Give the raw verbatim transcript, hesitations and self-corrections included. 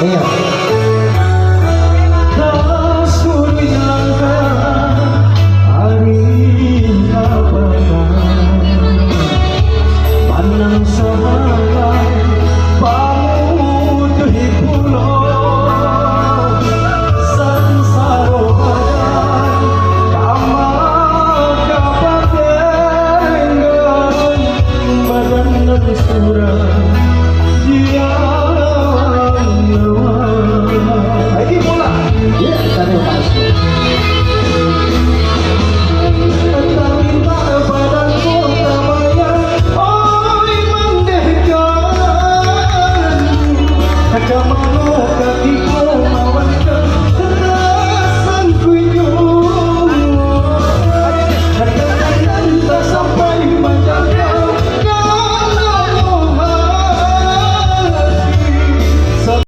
Iya. Tasuruih langkah ari ka patang, manang sahalai pamutuih pulo, sansaro badan ka maka patenggang. Badan nan surang, diam nyawa. Lagi pula. Ya, tadi masuk. Tapi tak badan kota bayang, oi mandehkan. Ka mano kaki